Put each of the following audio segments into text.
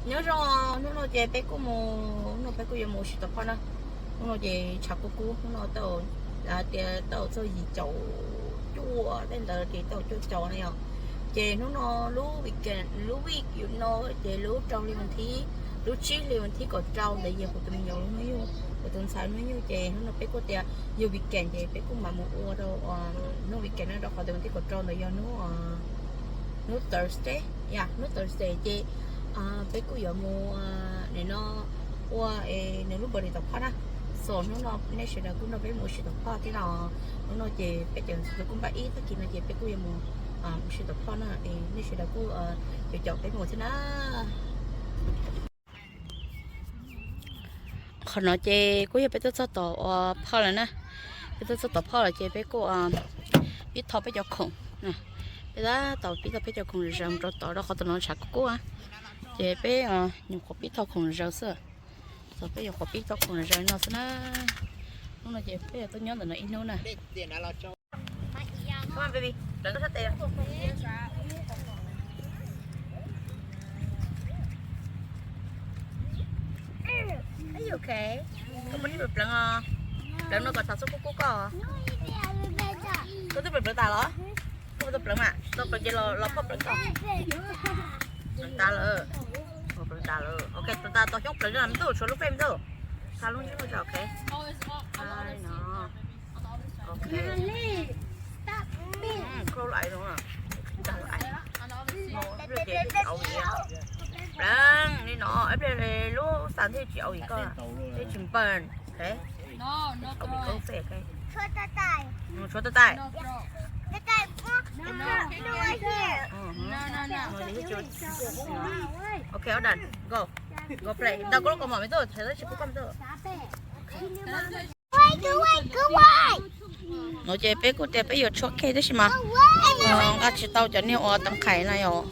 Nyob zoo, hnub no ces peb kuj mus, hnub no peb kuj yuav mus ua si tom phoj na. Hnub no ces tshav kub kub, hnub no tau tias tau txog yim caum cuaj tej ntawd ces tau cuaj caum na yom. Ces hnub no lub weekend, lub week yum no ces lub rau hli vas thib, lub tsib hli vas thib kaum rau ntawd yog kuv tus me nyuam lub hnub yug, kuv tus ntxhais hnub yug ces hnub no peb kuj tias yog weekend ces peb kuj mam mus ua rau hnub weekend na, rau qhov tias vas thib kaum rau ntawd yog hnub, hnub Thursday, ya hnub Thursday ces peb kuj yuav mus nim no ua nws lub birthday tom phoj na. So hnub no nej sawv daws kuj nrog peb mus ua si tom phoj thiab no. Hnub no ces peb cov ntxhais kuj npaj ib tag kis no ces peb kuj yuav mus ua si tom phoj na, nej sawv daws kuj caum caum peb mus thiab na. Qhov no ces kuj yog peb tuaj txog tom ua phoj lawm na. Peb tuaj txog tom phoj lawm ces peb kuj pib thau peb cov khoom. Peb tab tom pib thau peb cov khoom zaws mus rau tod rau qhov tom no tshav kub kub. Ces peb nyuam qhuav pib thau khoom zaws xwb. Txog peb nyuam qhuav pib thau khoom zaws no xwb na. Hnub no ces peb yuav tuaj nyob ntawm no ib hnub na. Koj muaj nij pleev os. Pleev no kom tshav kub kub koj. Koj twb pleev pleev tas los? Koj puas tau pleev mas? Tau pleev ces los phoj pleev koj. Pleev tas lawm. Pleev tas lawm. Ok, pleev tas tau xyoob pleev na me tub, tshuav lub fej me tub. Xa lub ntsiab lub tso, ok. Ai no. Ok. Close lub ais no. Pleev li no, ib pliag lub xa thiaj tsis au vim koj, thiaj tsis npawg, ok. Au vim koj fej, ok. Tshuav tawj tais. Ok, all done. Go. Go play. Ntaus koj lub kaus mom me tub, tsis kuv koj me tub. No ces peb kuj tias peb yuav tshuab cake tab sis mas nqa tsis tau cov niag uas tau qhais na yom.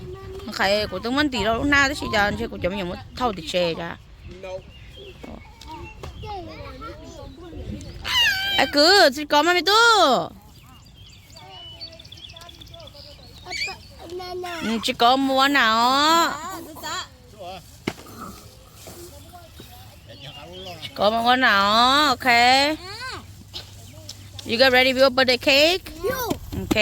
Qhais kuv twb muab ntim rau lub hnab tab sis cas ntshe kuv cov me nyuam muab thauj tim tsev cas. Ai kwv, tsis kov mas me tub. Tsis kov mus ua nam os. Tsis kov mus ua nam os, ok. You get ready with your birthday cake? Ok.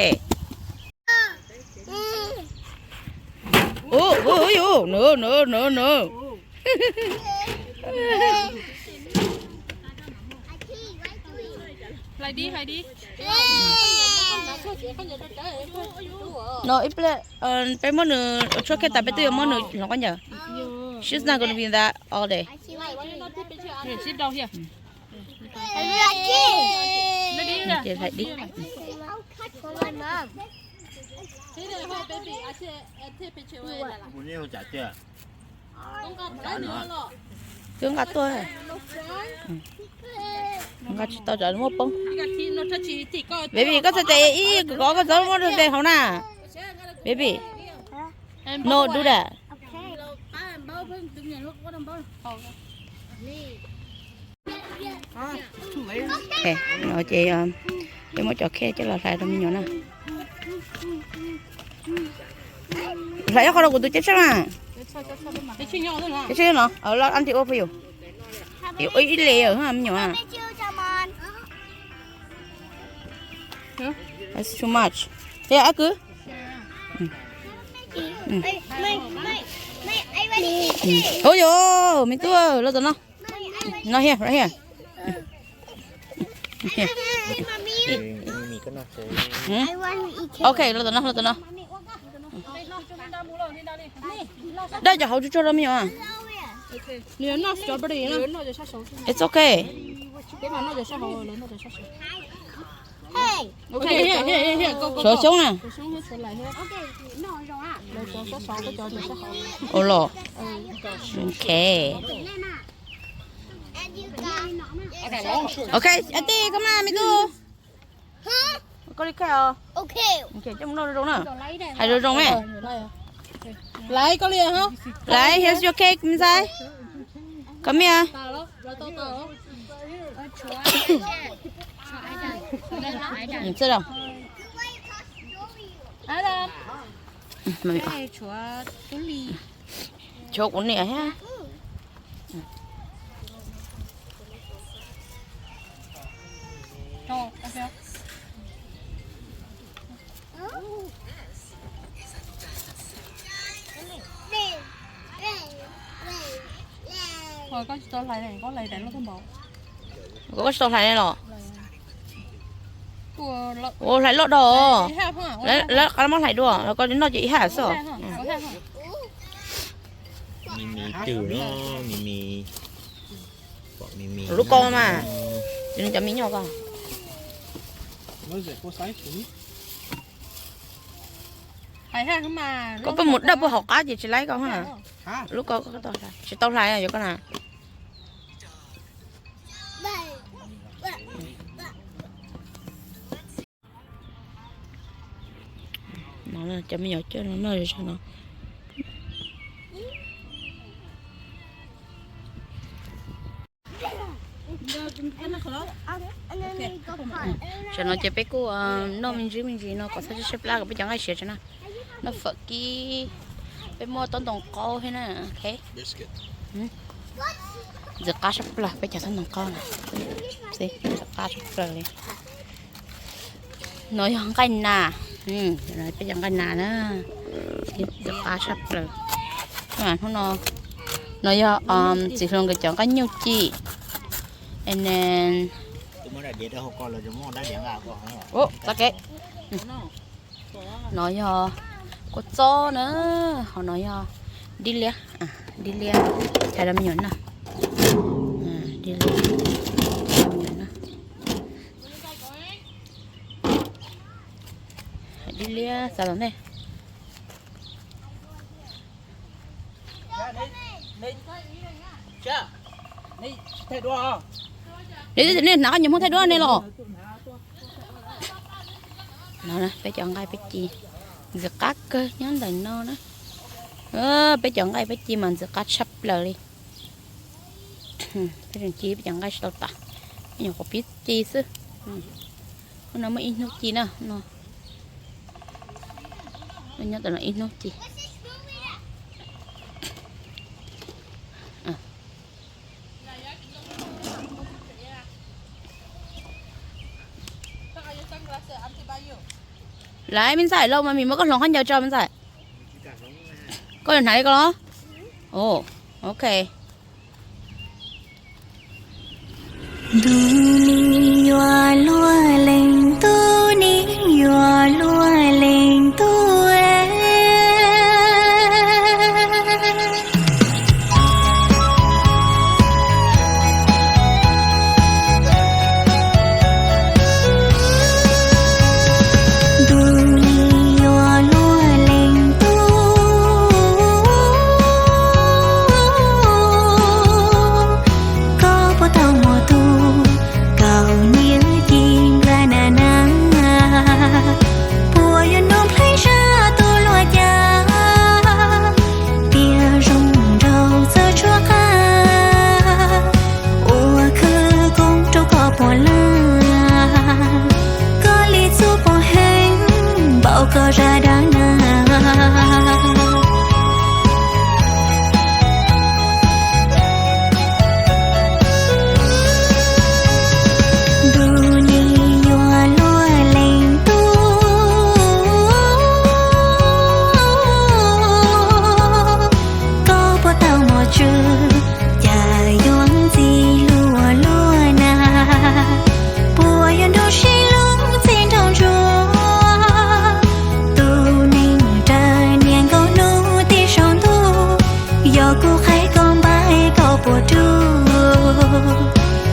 Oh, oh, oh, no, no, no, no. Hlais dib, hlais dib. No ib pliag peb muab nws tshuab kiag tas peb twb yuav muab nws hloov koj ncaws. She's not gonna be in that all day. Hlais dib. Twb nqa tuaj. Nqa tsis tau tsam muaj poob. Baby, koj txhais tes ib, koj txhob muab rau tes hauv na. Baby. No, do that. No ces peb muab cov cake coj los hlais rau me nyuam na. Hlais ib qho rau kuv tus ceb tshiab na. Ceb tshiab no, los anti ua pha yus. Ib le me nyuam na. That's too much. Thiab ab kwv. Ua yos, me tub, los tom no. No here, right here. Ok, los tom no, los tom no. Daj cov hauv tsuag tsuag rau me nyuam. It's okay. Suav xyoob na. Ua los. Ok. Ok, a tij koj mas me tub. Koj li koj os. Coj mus noj zoo zoo na. Hais zoo zoo me. Laiv, here's your cake, me ntxhais. Come here. Chua kuv niam thiab. Koj tsis tau hlais li los? Ua hlais loj dog. Lawv qab muab hlais dua los koj noj ces ib haj xwb. Lub ko mas, cov me nyuam ko. Koj pheej mus dawj puag hauv qab ces tsis laib koj. Lub ko tsis tau hlais yog koj na. No cov me nyuam coj no noj no. Tam no ces peb kuj noj me ntsis me ntsis no kom txhob tshaib plab kom peb cov nqaij siav tso na. Noj fawm kib, peb muaj tob ntoo qaub thiab na. Ntxim qab tshaj plaws peb cov tob ntoo qaub na. Ntxim qab tshaj plaws li. No yog nqaij nas, peb cov nqaij nas na. Ntxim qab tshaj plaws. Hnub no, no yog txiv hluas nkawd cov nqaij nyuj ci. No yog kua txob na, ho no yog dib liab, dib liab, cov me nyuam noj, dib liab, cov me nyuam noj, dib liab xav los ntej. Nej hnav koj nyuag Hmoob thaij duab ne los? No peb cov nqaij peb ci ntxim qab kawg nyob ntawm no na. Peb cov nqaij peb ci mas ntxim qab tshaj plaws li. Peb tseem ci peb cov nqaij tsis tau tas, nyuam qhuav pib ci xwb. Hnub no muaj ib hnub ci na, nyob tam no ib hnub ci. Laiv, me ntxhais, los mas mis muab koj hloov khaub ncaws tso me ntxhais. Koj yuav hnav li ko los? Ok. Ntuj ni yuav luag leej, ntuj ni yuav luag leej ntuj. Ntuj ni yuav luag leej ntuj, koj puas tau muaj tus kaus niam ci nplaj na na? Puas yuav nug nplhaib sab tus luag cas, tias zoo nraug txawj tshuab qab, ua khawv koob rau koj puas laj, koj li txuj pom heev, npaum koj zaj dab na. Ntuj ni yuav luag leej ntuj, koj puas tau mos tswv, cas yuav ntxim hlub luag na? Puas yuav nrug sib hlub txij nraug ntsuag, tus neeg raws niaj nkaus hnub tib saum ntuj, yog kuv qhaib koj npaib koj puas ruaj,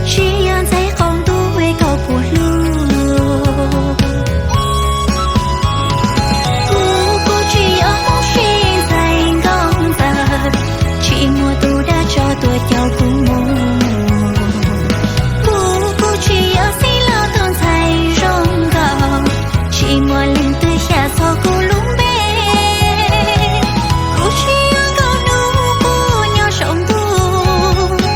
tsis yog ntxhais qaum ntuj koj puas hlub. Kuv kuj tsis yog Hmoob Sib ntxhais nkauj ntxawm, tsis muaj tus dab tsov tuaj caum kuv mus. Kuv kuj tsis yog Xeev Laus tus ntxhais zoo nkauj, tsis muaj leej twg xyav txog kuv lub npe. Kuv tsis yog nkauj hnub kuv nyob saum ntuj,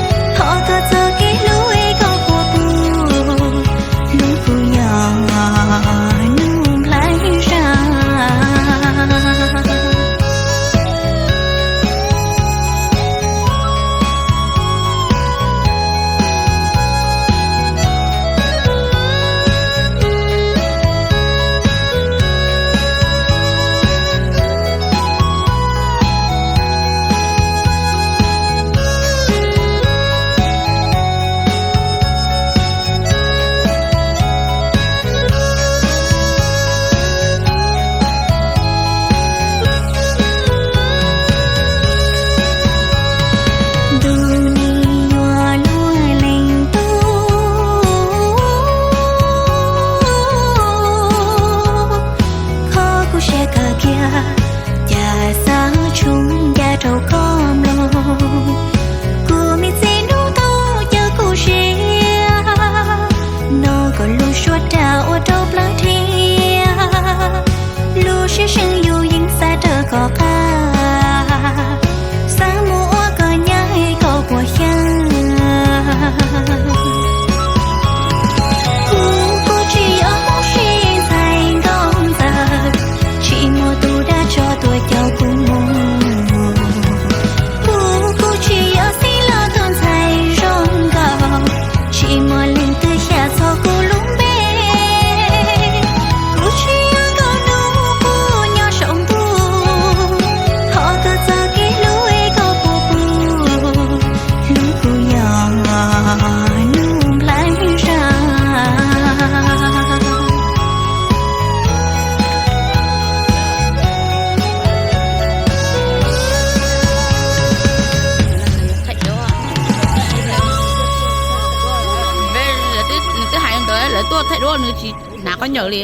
tuaj thaij duab nws tsis hnav khaub ncaws li.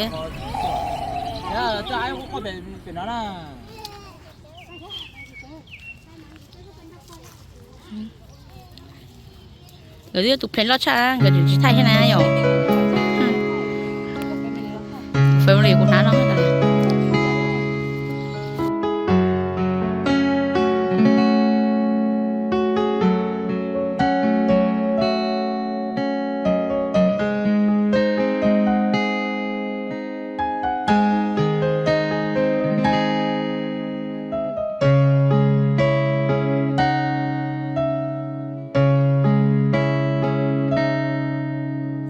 Nkawd twb yog tus pheej loj tshaj, nkawd tseem tsis thaij thiab na yom. Family kuv hnav no.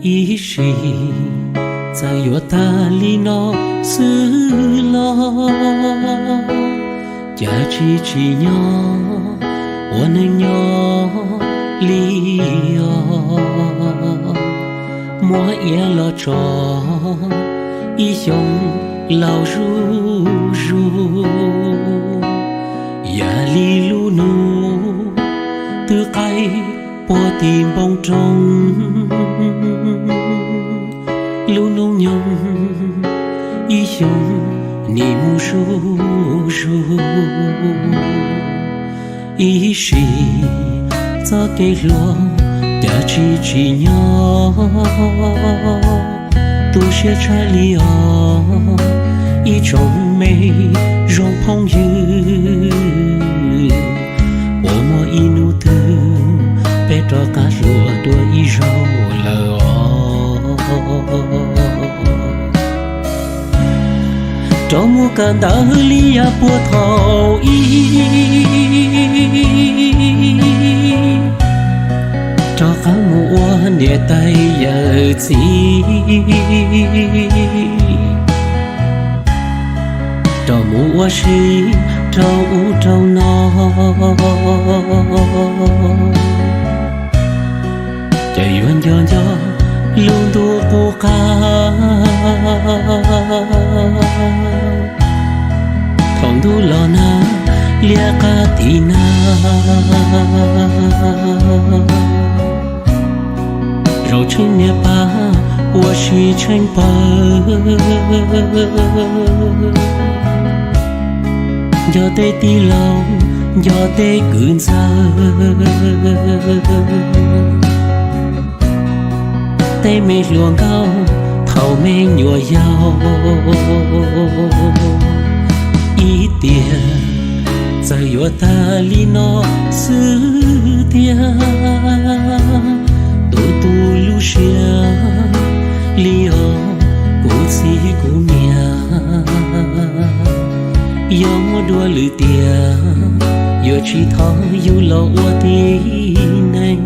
Ib sim txawm yuav tag li no xwb los, cas tsis tsim nyog ua neej nyob li os. Muab iav los tso ib xyoos laus zuj zus, yam li lub nus twb qaij puag tim npoo roob. Lub hnub nyoog ib xyoos nim mus zuj zus, ib sim txoj kev hluas cas tsis tsim nyog tu siab tshaj li os. Ib tsoom me zoo phooj ywg, puas muaj ib hnub twg peb rov qab hluas dua ib zaug lawm os? Rov mus kawm ntawv li yav puag thaum ub, rov qab mus ua niam tais yawm txiv, rov mus ua si rau ub rau no. Ces yuav nco nco lub ntuj qub qab, thaum ntuj los nag liab qab tim nag. Zaum tsheej niam pab ua si tsheej pawg, nco tej tij laug, nco tej kwv ntxawg, tej me hluas nkauj thaum me nyuam yaus. Ib tiam txawm yuav tag li no xwb tiag, tu tu lub siab li os kuv txiv kuv niam. Yog muaj dua lwm tiam, yuav tsis thov yus los ua tib neeg,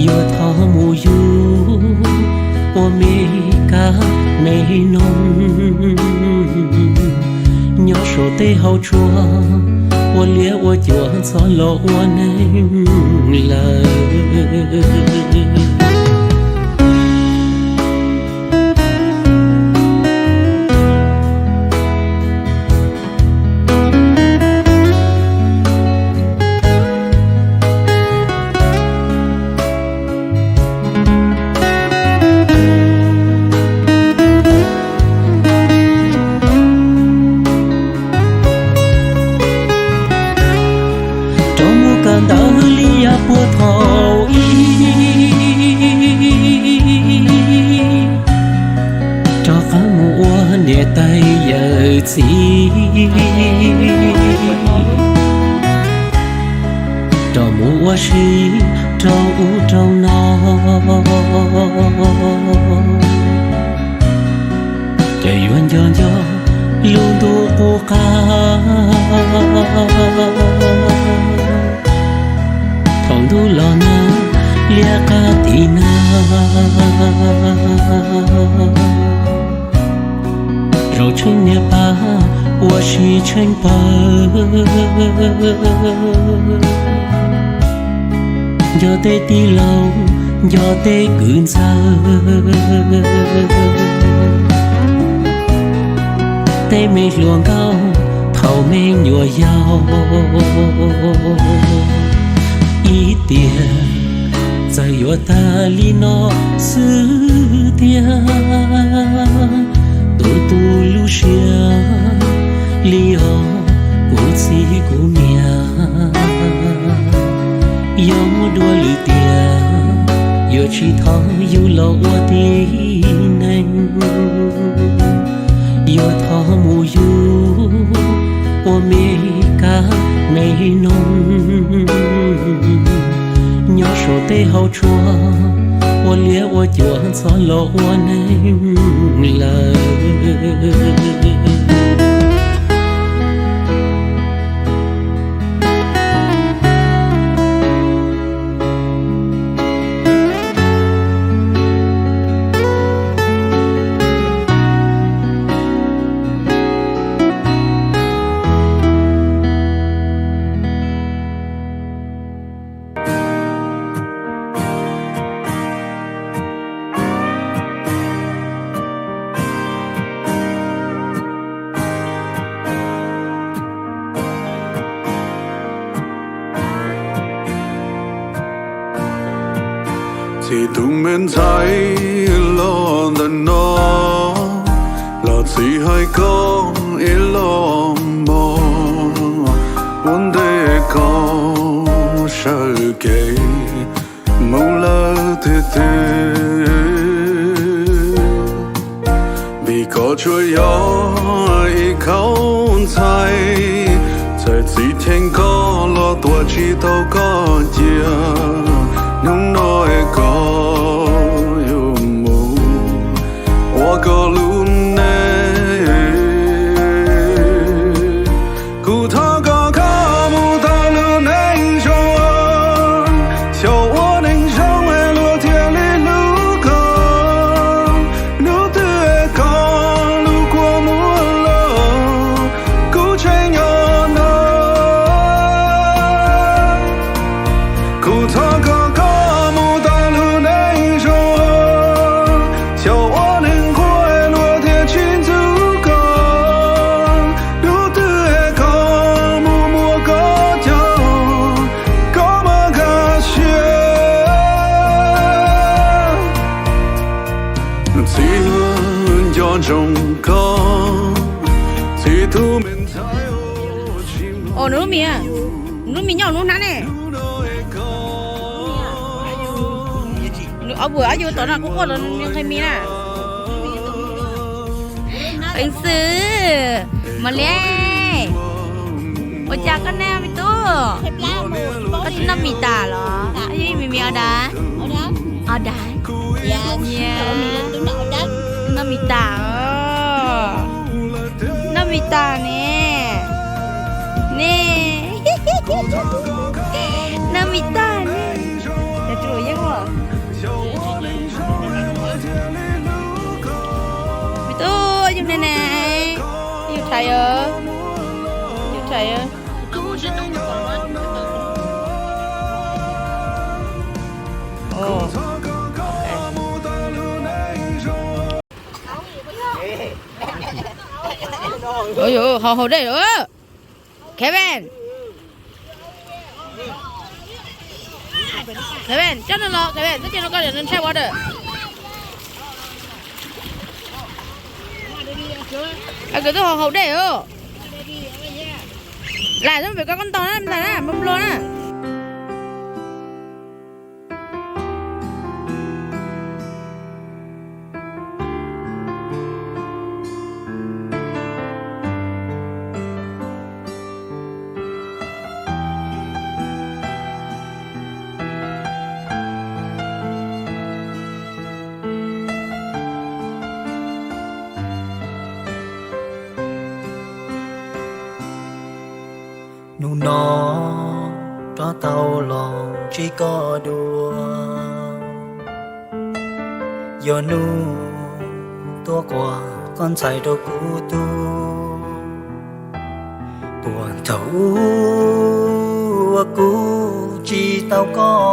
yuav thov mus yug ua me kab me noog, nyob saum tej hauv tsua, ua liab ua cuam txhob los ua neeg lawm. Rov mus kawm ntawv li yav puag thaum ub, rov qab mus ua niam tais yawm txiv, rov mus ua si rau ub rau no. Ces yuav nco nco lub ntuj qub qab, thaum ntuj los nag liab qab tim nag. Zaum tsheej niam pab ua si tsheej pawg, nco tej tij laug, nco tej kwv ntxawg, tej me hluas nkauj thaum me nyuam yaus. Ib tiam Txawm yuav tag li no xwb tiag, tus tu lub siab li os kuv txiv kuv niam. Yog muaj dua lwm tiam, yuav tsis thov yus los ua tib neeg. Yuav thov mus yug ua me kab me noog, nyob saum tej hauv tsua, ua liab ua cuam txhob los ua neeg lawm. Txij tus me ntxhais los ntawm no, los txiv hais koj ib los mog, ua ntej koj sawv kev mus lawm tiag tiag. Vim koj tsuas yog ib khau ntxhais, txawm txiv cheem koj los tuav tsis tau koj cia. Hnub no es koj yuav mus ua koj lub neej. Kuv thov kom koj mus tau lub neej zoo, xyaum ua neeg zoo es luag thiaj li hlub koj. Hnub twg es koj lub kua muag los, kuv tseem nyob no. Kuv thov kom koj mus tau lub neej zoo, xyaum ua neeg qhuav es luag thiaj tsis ntxub koj. Hnub twg es koj mus muab koj coj, koj mam nkag siab. Txiv nco ntsoov koj, txiv tus me ntxhais. Nws lub mis, nws lub mis nyob lub hnab ne. Nws ob puas ob yus tom no kuv quaj los nws nqhis mis na. Peev xwm, Mos Liab, ua cas koj naj me tub? Koj twb noj mis tas los? Koj yeej mis mis ua dab? Ua dab. Noj mis tas os. Noj mis tas ne. Ne. Noj mis tas ne. Cov tsuas yeej ua. Me tub, yus ne ne. Yus thaiv os. Yus thaiv os. Ui, hau hau dej lawm. Kevin. Kevin, coj nws los, Kevin, twb tsis nug koj tias nws ntshai ua dawm. Koj twb hau hau dej os. Lam xub pem koj koj ntog na, ntag na, npau nplo na. Hnub no rov tau los ntsib koj dua, yog hnub tuaj quaj koj ntxhais rau kuv tug. Puag thaum ub uas kuv tsis tau koj.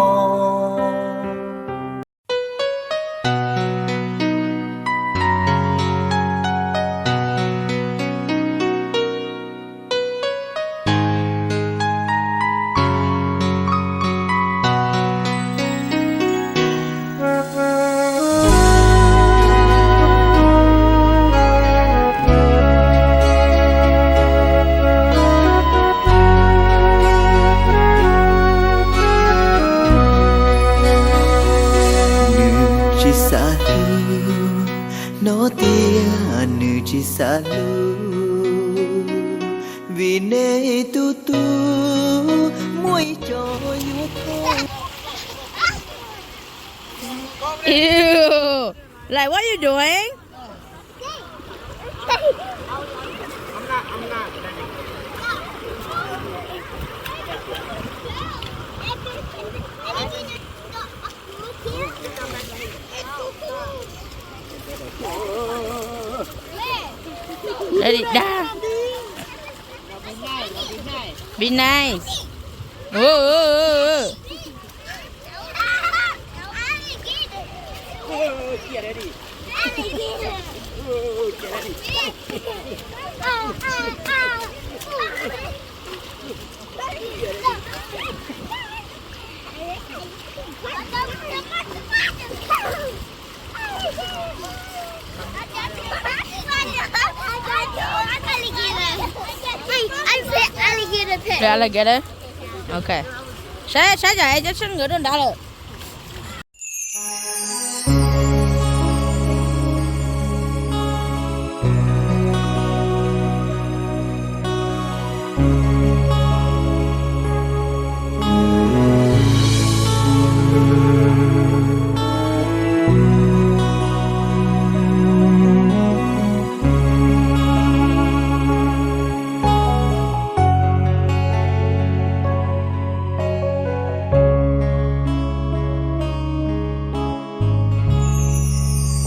Tias nws tsis xav hlub, vim nej tus tub muaj ib co yuav thoob. Ew, like, what you doing? Daddy, dad. Be nice. Whoa, whoa, whoa, whoa. Alligator. Ok. Saib, saib, cov es cov sib nkawd rau nrad lawm.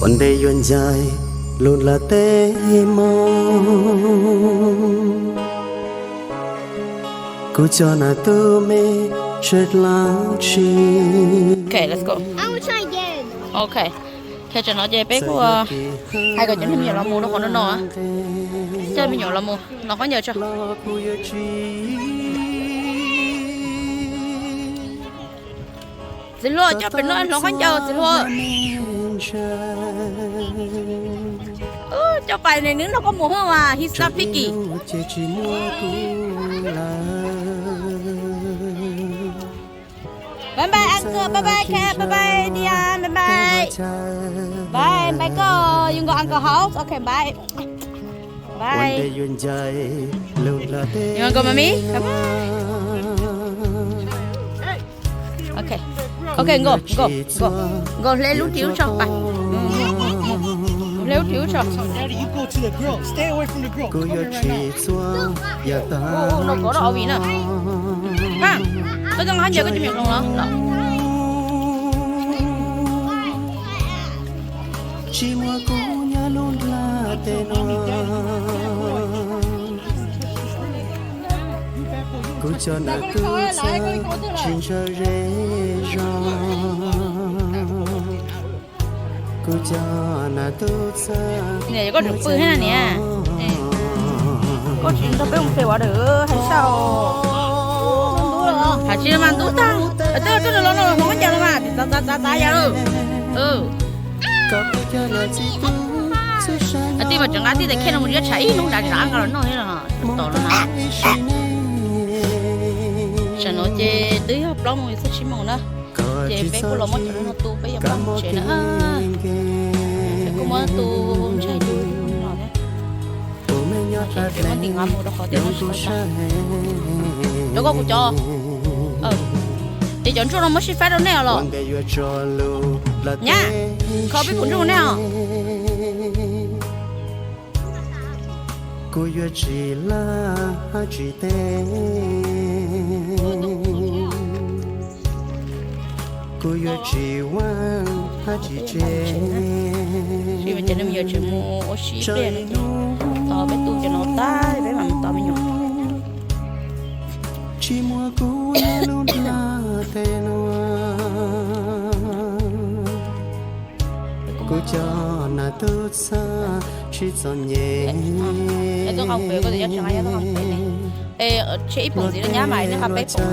Ua ntej yuav ncaim lub nplaj teb mog, kuv cov nas tub me sawv dlawb tsis. Ok, let's go. Ok, tam no ces peb kuj hais kom cov me nyuam los mus rau qhov no no. Coj me nyuam los mus hloov khaub ncaws tso. Txiv hluas, coj pem no hloov khaub ncaws txiv hluas. Coj pais ne, nws nrog koj mus hos mas, he's not picky. Bye bye uncle, bye bye cat, bye bye Dian, bye bye. Bye bye go, you go uncle house, ok bye. Bye. You wanna go, mommy? Bye bye. Ok. Ok, go, go, go. Go hle lub ris ub tso, pais. Hle lub ris ub tso. Daddy, you go to the grill. Stay away from the grill. Come here right now. Ua, ua, nrog kov rau Ovi na. Pab, koj coj khaub ncaws koj cov me nyuam hloov los los. Tsis muaj kuv nyob lub nplaj teb no. Kuv cov nas tub txawj tsis ntshaw zej zog. Kuv cov nas tub txawj. Niam, koj tseem pw thiab na niam? Koj tsis nrog peb mus pem ua dawm hais saib. Hais tsis mas ntub tag. Twb tuaj los no hloov khaub ncaws los mas txav txav txav txav yam lawm. Tij mas tseem nqa tij tes khe no mus ziab tshav ib hnub nrad tseem nqa los noj thiab los tos los na. Tam no ces twb yog plaub moos yog txog tsib moos na. Ces peb kuj los muab cov no tu peb yuav pab mus tsev na. Peb kuj muab tu ntshai tu no thiab. Ces peb muab ntim nqa mus rau qhov tias no tsis tau tag. Rau koj kuv cov. Ces cov ntsuag no muab sib faib rau nej os los? Nyab, kho peb puas ntsuag nej os? Kuv yuav tsis laj hab tsis teb, kuv yuav tsis vaaj hab tsis tseg. Tsis mus ces nej mus yuav tsev mus ua si pliag no ces tos peb tu cov no tag peb mam mus tos me nyuam. Tsis muaj kuv nyob lub nplaj teb no, kuv cov nas tub txhaj tsis txom nyem. Tshe ib poom ntxiv no nyab mas nej nqa peb poom.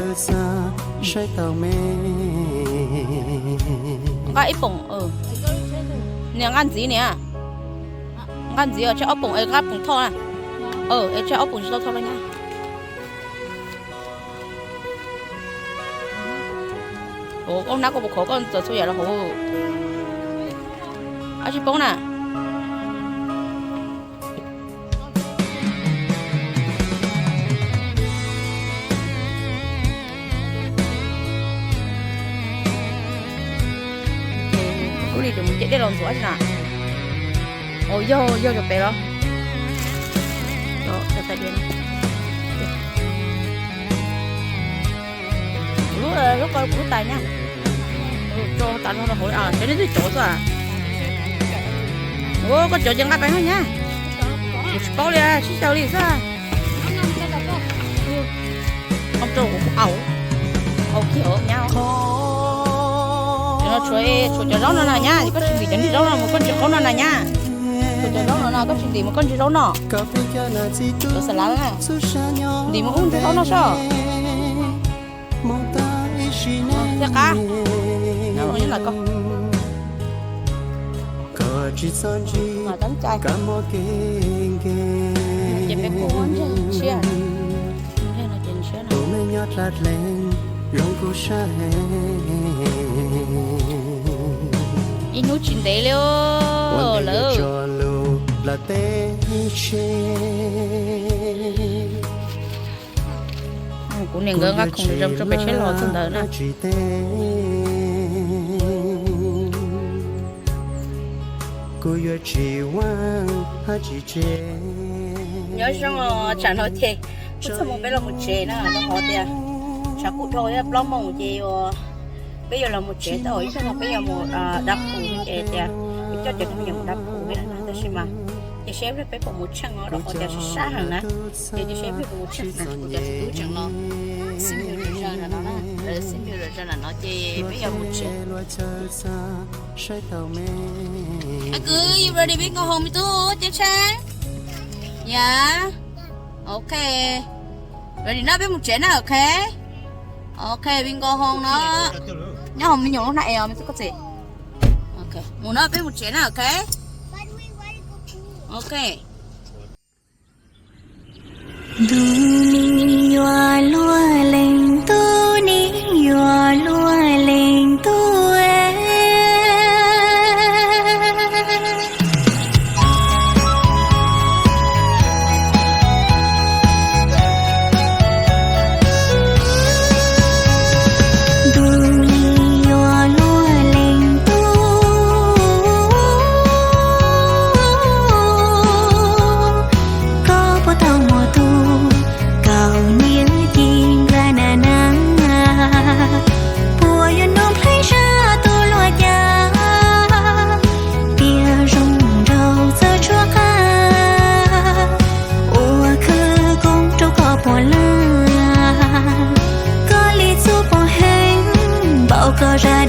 Saib tau me. Nqa ib poom, niam nqa ntxiv niam. Nqa ntxiv tshe ob poom es nqa poom thoj na. Es tshe ob poom tsis tau thoj los nyab. Ua koj nab koj puas khov koj ntxuav txhua yam los hauv. Ab tsis poob na. Ces mus nce dej los ntxuav na. Yog, yog rau pem los. Lub, lub ko kuv lub tais na. Tso tas no rau hauv li, cov nej twb cov xwb. Ua koj cov ces nqa pais no nyab. Kuv tsis paub li, sib xyaw li xwb. Au, au kiag nyab. Tshuav, tshuav cov zaub no na nyab, koj tsis ntim cov niag zaub no mus koj ntsis qaub no na nyab. Tshuav cov zaub no na, koj tsis ntim mus koj ntsis zaub no. Cov xav lav na, ntim mus ub ntsis zaub no soj. Thiab qab. Nyob los nyob ntawm ko. Mas tab cai. Ces peb kuj muab ntseg tshiab. Ntseg no ces ntshiab no. Ib hnub tsis ntev li lawm. Kuv niam nkawd nqa khoom zom rau pem tsheb los txog ntawd na. Nyob zoo, tsam no ces kuv txog mus peb los mus tsev na, rau qhov tias tshav kuj dhau, plaub moos ces peb yuav los mus tsev tau, ib pliag no peb yuav mus da phum ces tias peb coj cov me nyuam mus da phum thiab na, tab sis mas cia seb ib pliag peb puas mus tsheej os, rau qhov tias sab sab heev na, ces cia seb ib pliag puas mus tsheej na, kuv cov txiv tub tseem los xib npis zom zaws nram no na, lawv xib npis zom zaws nram no ces peb yuav mus tsev. Kwv, you ready peb nkaus hoo me tub ceeb tsheej? Yeah. Ok. Ready no peb mus tsev na, ok. Ok, peb nkaus hoo no. Nyob hauv me nyuam lub hnab es os me tub koj txiv. Mus no peb mus tsev na, ok. Ok. Ntuj ni yuav luag leej, ntuj ni yuav luag leej ntuj. Ntuj ni yuav luag leej ntuj. Koj puas tau mus tu kaum niam ci npla na na? Puas yuav nug nplhaib zaj tus luag cas? Tias zoo nraug txawj tshuab qab, ua khawv koob rau koj puas laj? Koj li txuj pom heev, npaum koj zaj